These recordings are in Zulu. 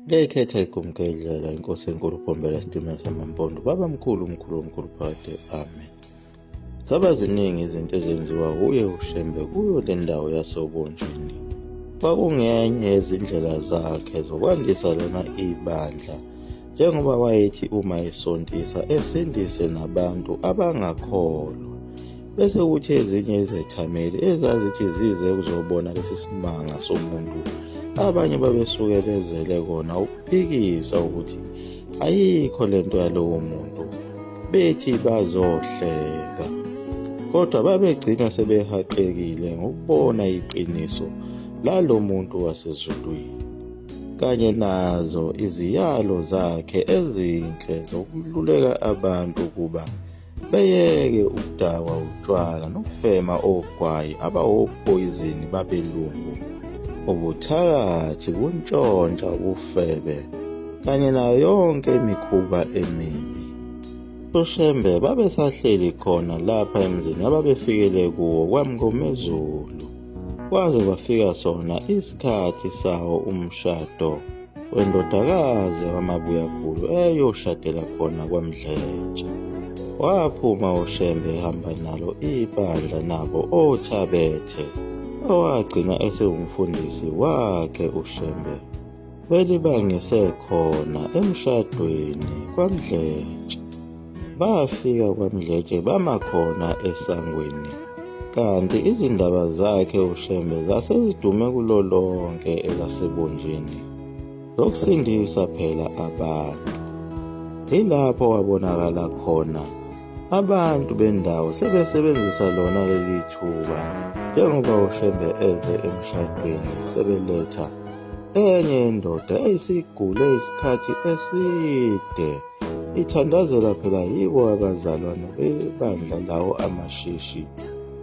Lekhetha igumgedlela inkosi enkulu Bhombela Sitimela samaMpondo babamkhulu umkhulu omkhulu phakade amen. Zaba ziningi izinto ezenziwa wuye uShembe kuyo le ndawo yaseObonjeni. Kwakungenye yezindlela zakhe zokwandisa lona ibandla njengoba wayethi uma esontisa esindise nabantu abangakholwa. Bese kuthi ezinye izethameli ezazithi zize ukuzobona lesi simanga somuntu abanye babesuke bezele kona ukuphikisa ukuthi ayikho lento yalowo muntu bethi bazohleka kodwa babegcina sebehaqekile ngokubona iqiniso lalo muntu wasezulwini kanye nazo iziyalo zakhe ezinhle zokululeka abantu ukuba beyeke ukudakwa utshwala nokubhema ogwayi abawophoyizini babelungu, ubuthakathi, ukuntshontsha, ubufebe kanye nayo yonke imikhuba emibi. UShembe babesahleli khona lapha emzini ababefikele kuwo kwaMngomezulu. Kwaze kwafika sona isikhathi sawo umshado wendodakazi yakwaMabuyakhulu eyoshadela khona kwaMdletshe. Waphuma uShembe ehamba nalo ibandla nabo oThabethe owagcina esewumfundisi wakhe uShembe belibangise khona emshadweni kwaMdletshe. Bafika kwaMdletshe bama khona esangweni kanti izindaba zakhe uShembe zasezidume kulo lonke elaseBonjeni zokusindisa phela abantu. Yilapho wabonakala khona abantu bendawo sebesebenzisa lona leli thuba njengoba uShembe eze emshadweni sebeletha enye indoda eyisigule isikhathi eside Ithandazela phela yibo abazalwane bebandla lawo amashishi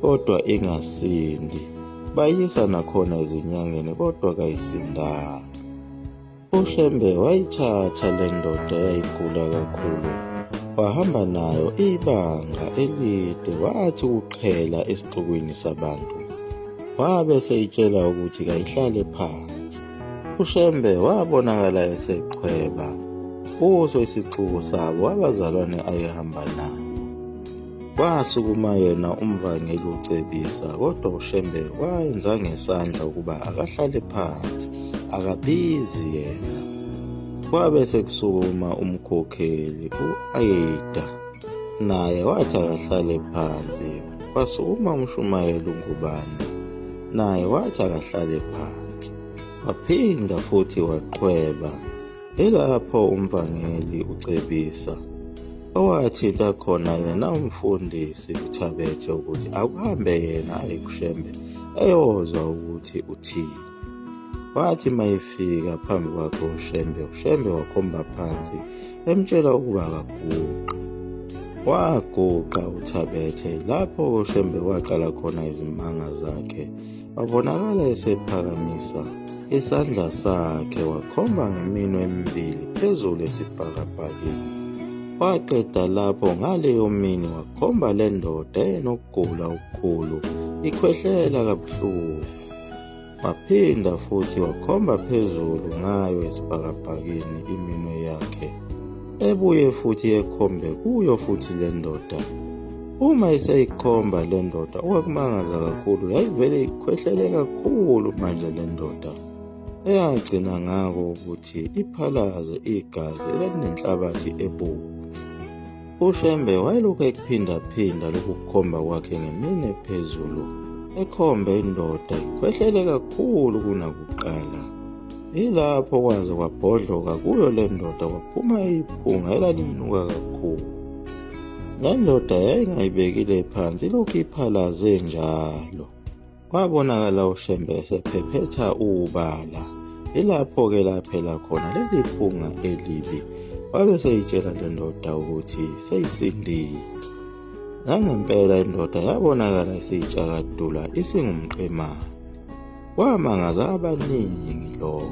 kodwa ingasindi. Bayisa nakhona ezinyangeni kodwa kayisindanga. UShembe wayithatha le ndoda yayigula kakhulu wahamba nayo ibanga elide wathi ukuqhela esixukwini sabantu. Wabe seyitshela ukuthi kayihlale phansi. UShembe wabonakala eseqhweba kuso isixuku sabo abazalwane ayehamba nabo. Kwasukuma yena umvangeli uCebisa kodwa uShembe wayenza ngesandla ukuba akahlale phansi, akabizi yena. Kwabe sekusukuma umkhokheli u-Aida naye wathi akahlale phansi. Kwasukuma umshumayeli uNgubane naye wathi akahlale phansi. Waphinda futhi waqhweba Ilapho umvangeli uCebisa owathinta khona yena umfundisi uThabethe ukuthi akuhambe yena aye kuShembe eyozwa ukuthi uthini. Wathi mayefika phambi kwakhe uShembe, uShembe wakhomba phansi emtshela ukuba akaguqe. Waguqa uThabethe lapho uShembe waqala khona izimanga zakhe Wabonakala esephakamisa isandla sakhe wakhomba ngeminwe emibili phezulu esibhakabhakeni. Waqeda lapho ngaleyo mini wakhomba le ndoda enokugula okukhulu ikhwehlela kabuhlungu. Waphinda futhi wakhomba phezulu ngayo esibhakabhakeni iminwe yakhe ebuye futhi ekhombe kuyo futhi le ndoda. Uma eseyikhomba le ndoda okwakumangaza kakhulu yayivele ikhwehlele kakhulu manje le ndoda eyagcina ngako ukuthi iphalaze igazi elalinenhlabathi ebomvu. UShembe wayelokhu ekuphindaphinda lokhu kukhomba kwakhe ngeminwe phezulu ekhombe indoda ikhwehlele kakhulu kunakuqala. Yilapho kwaze kwabhodloka kuyo le ndoda kwaphuma iphunga elalinuka kakhulu. Le ndoda yayingayibekile phansi ilokhu iphalaze njalo. Kwabonakala uShembe esephephetha ubala. Yilapho-ke laphela khona leli phunga elibi. Wabe seyitshela le ndoda ukuthi seyisindile. Nangempela indoda yabonakala isiyitshakadula isingumqemane. Kwamangaza abaningi lokho.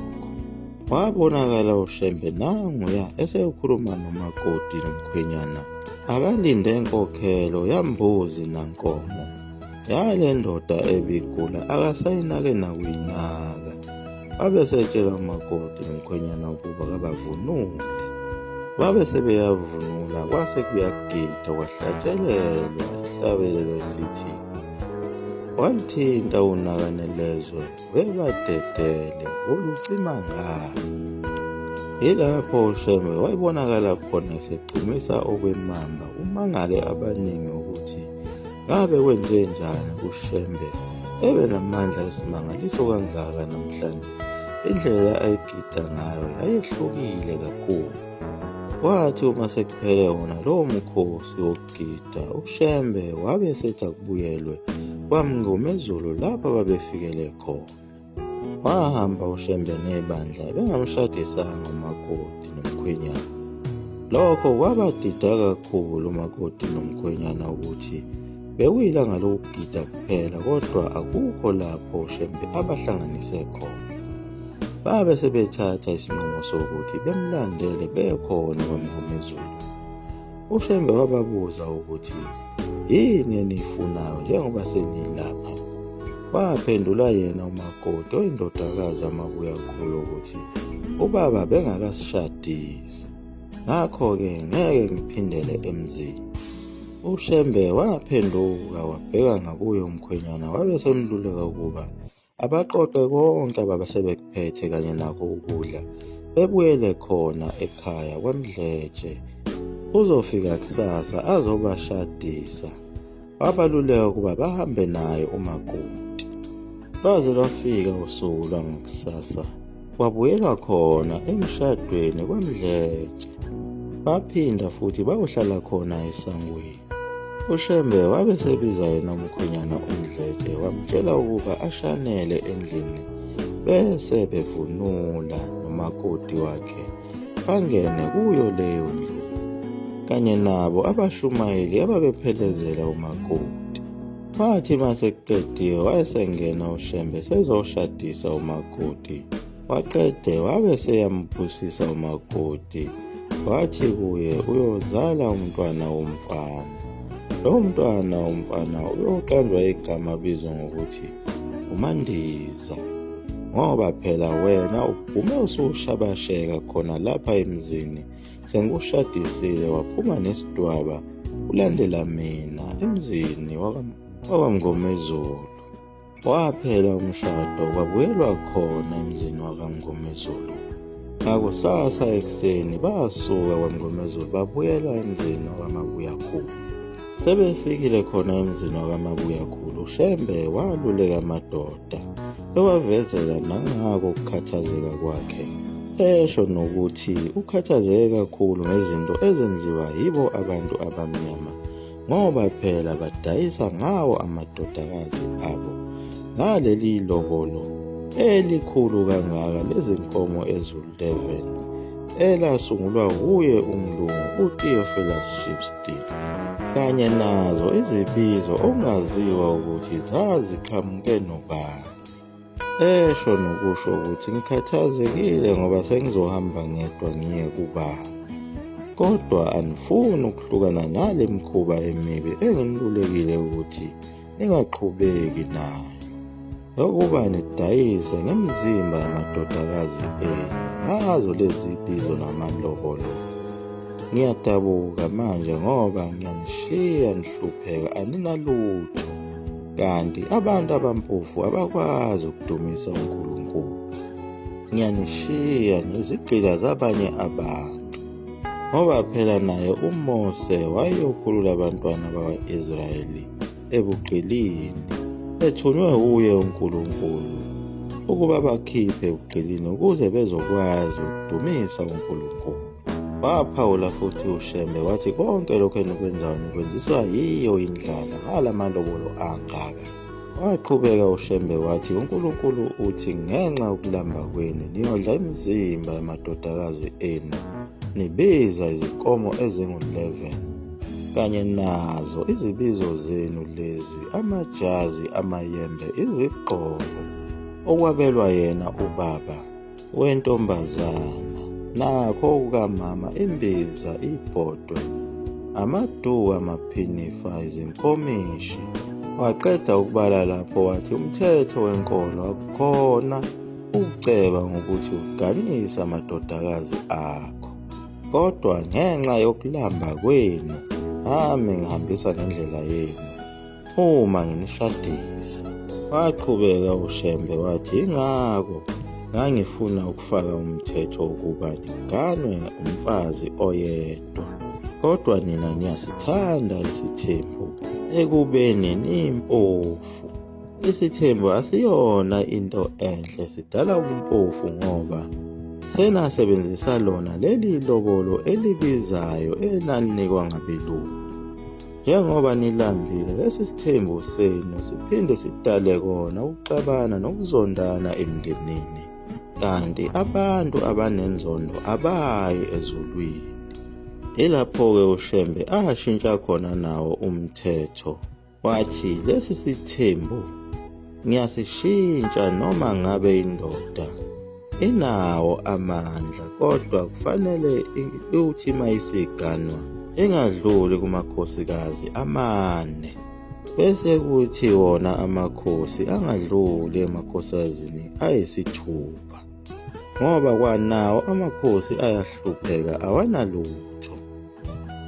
Wabonakala uShembe nanguya eseyokhuluma nomakoti nomkhwenyana. Abalinde inkokhelo yambuzi nankomo. Yale ndoda ebigula akasayinake nakuyinaka. Wabe esetshela umakoti nomkhwenyana ukuba kabavunule. Babe sebeyavunula kwase kuyagidwa kwahlatshelelwa isihlabelelo esithi Walithinta unakane lezwe webadedele olucima ngani. Yilapho uShembe wayebonakala khona esegxumisa okwemamba kumangale abaningi ukuthi ngabe kwenze njani uShembe ebe namandla esimangaliso kangaka namhlanje. Indlela ayegida ngayo yayehlukile kakhulu. Kwathi uma sekuphele wona lowo mkhosi wokugida, uShembe wabe esethi akubuyelwe kwaMngomezulu lapho babefikele khona. Wahamba uShembe nebandla bengamshadisanga umakoti nomkhwenyana. Lokho kwabadida kakhulu umakoti nomkhwenyana ukuthi bekuyilanga lokugida kuphela kodwa akukho lapho uShembe abahlanganise khona. Babe sebethatha isinqumo sokuthi bemlandele bekhona kwaMngomezulu. UShembe wababuza ukuthi yini eniyifunayo njengoba senilapha. Waphendula yena umakoti oyindodakazi amabuyakhulu ukuthi ubaba bengakasishadisi, ngakho-ke ngeke ngiphindele emzini. UShembe waphenduka wabheka ngakuye umkhwenyana wabe semluleka ukuba Abaqoqe konke ababesebekuphethe kanye nakho ukudla bebuyele khona ekhaya kwaMdletshe. Uzofika kusasa azobashadisa. Wabaluleka ukuba bahambe naye umakoti. Lwaze lwafika usuku lwangakusasa kwabuyelwa khona emshadweni kwaMdletshe. Baphinda futhi bayohlala khona esangweni. UShembe wabe esebiza yena umkhwenyana uMdletshe wamtshela ukuba ashanele endlini bese bevunula nomakoti wakhe bangene kuyo leyo ndlu kanye nabo abashumayeli ababephelezela umakoti. Kwathi uma sekuqediwe wayesengena uShembe sezoshadisa umakoti. Waqede wabe seyambusisa umakoti wathi kuye uyozala umntwana womfana. Lo mntwana womfana uyoqanjwa igama abizwe ngokuthi uMandiza ngoba phela wena uphume usushabasheka khona lapha emzini sengikushadisile waphuma nesidwaba ulandela mina emzini wakwaMngomezulu. Waphela umshado kwabuyelwa khona emzini wakaMngomezulu. Ngakusasa ekuseni basuka kwaMngomezulu babuyela emzini wakwaMabuyakhulu. Sebefikile khona emzini wakwaMabuyakhulu, uShembe waluleka amadoda ewavezela nangako ukukhathazeka kwakhe, esho nokuthi ukhathazeke kakhulu ngezinto ezenziwa yibo abantu abamnyama ngoba phela badayisa ngawo amadodakazi abo ngaleli lobolo elikhulu kangaka lezinkomo eziwu-11 elasungulwa wuye umlungu uTheophilus Shipstein kanye nazo izibizo okungaziwa ukuthi zaziqhamuke nobani. Esho nokusho ukuthi ngikhathazekile ngoba sengizohamba ngedwa ngiye kubaba. Kodwa anifuni ukuhlukana nale mikhuba emibi enginilulekile ukuthi ningaqhubeki nayo. Yokuba nidayise ngemizimba yamadodakazi enu ngazo lezi bizo namalobolo. Ngiyadabuka manje ngoba ngiyanishiya nihlupheka aninalutho. Kanti abantu abampofu abakwazi ukudumisa uNkulunkulu. Ngiyanishiya nizigqila zabanye abantu. Ngoba phela naye uMose wayeyokhulula abantwana bakwa-Israyeli ebugqilini, ethunywe wuye uNkulunkulu ukuba bakhiphe ebugqilini ukuze bezokwazi ukudumisa uNkulunkulu. Waphawula futhi uShembe wathi konke lokhu enikwenzayo nikwenziswa yiyo indlala ngala malobolo angaka. Waqhubeka uShembe wathi uNkulunkulu uthi ngenxa yokulamba kwenu niyodla imizimba yamadodakazi enu nibiza izinkomo ezingu-11 kanye nazo izibizo zenu lezi amajazi amayembe izigqoko okwabelwa yena ubaba wentombazana nakho okukamama imbiza ibhodwe amaduku amaphinifa izinkomishi waqeda ukubala lapho wathi umthetho wenkolo akukhona Uceba ngokuthi uganise amadodakazi akho. Kodwa ngenxa yokulamba kwenu, nami ngihambisa ngendlela yenu uma nginishadisa. Waqhubeka uShembe wathi yingakho ngangifuna ukufaka umthetho ukuba niganwe umfazi oyedwa. Kodwa nina niyasithanda isithembu ekubeni nimpofu. Isithembu asiyona into enhle, sidala ubumpofu ngoba senasebenzisa lona leli lobolo elibizayo enalinikwa ngabelungu. Njengoba nilambile, lesi sithembu senu siphinde sidale kona ukuxabana nokuzondana emndenini. Kanti abantu abanenzondo abayi ezulwini. Ilapho-ke uShembe ashintsha khona nawo umthetho Wathi lesi sithembu ngiyasishintsha noma ngabe indoda inawo amandla kodwa kufanele ithi uma isiganwa ingadluli kumakhosikazi amane bese kuthi wona amakhosi angadluli emakhosazini ayisithupha ngoba kwanawo amakhosi ayahlupheka awanalutho.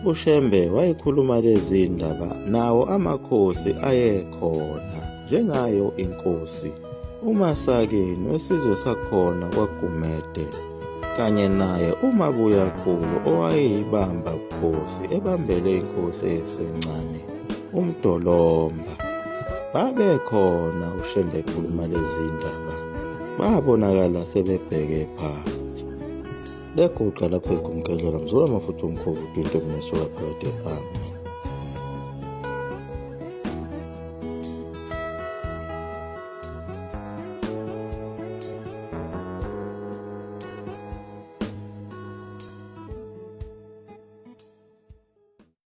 UShembe wayekhuluma lezi ndaba nawo amakhosi ayekhona njengayo inkosi uMasakeni wesizwe sakhona kwaGumede kanye naye uMabuyakhulu owayeyibamba bukhosi ebambele inkosi esencane uMdolomba. Babekhona uShembe ekhuluma lezi ndaba babonakala sebebheke phansi. Leguqa lapho egumgedlela mzula amafutha umkhovu into emnesuka phakade. Amen.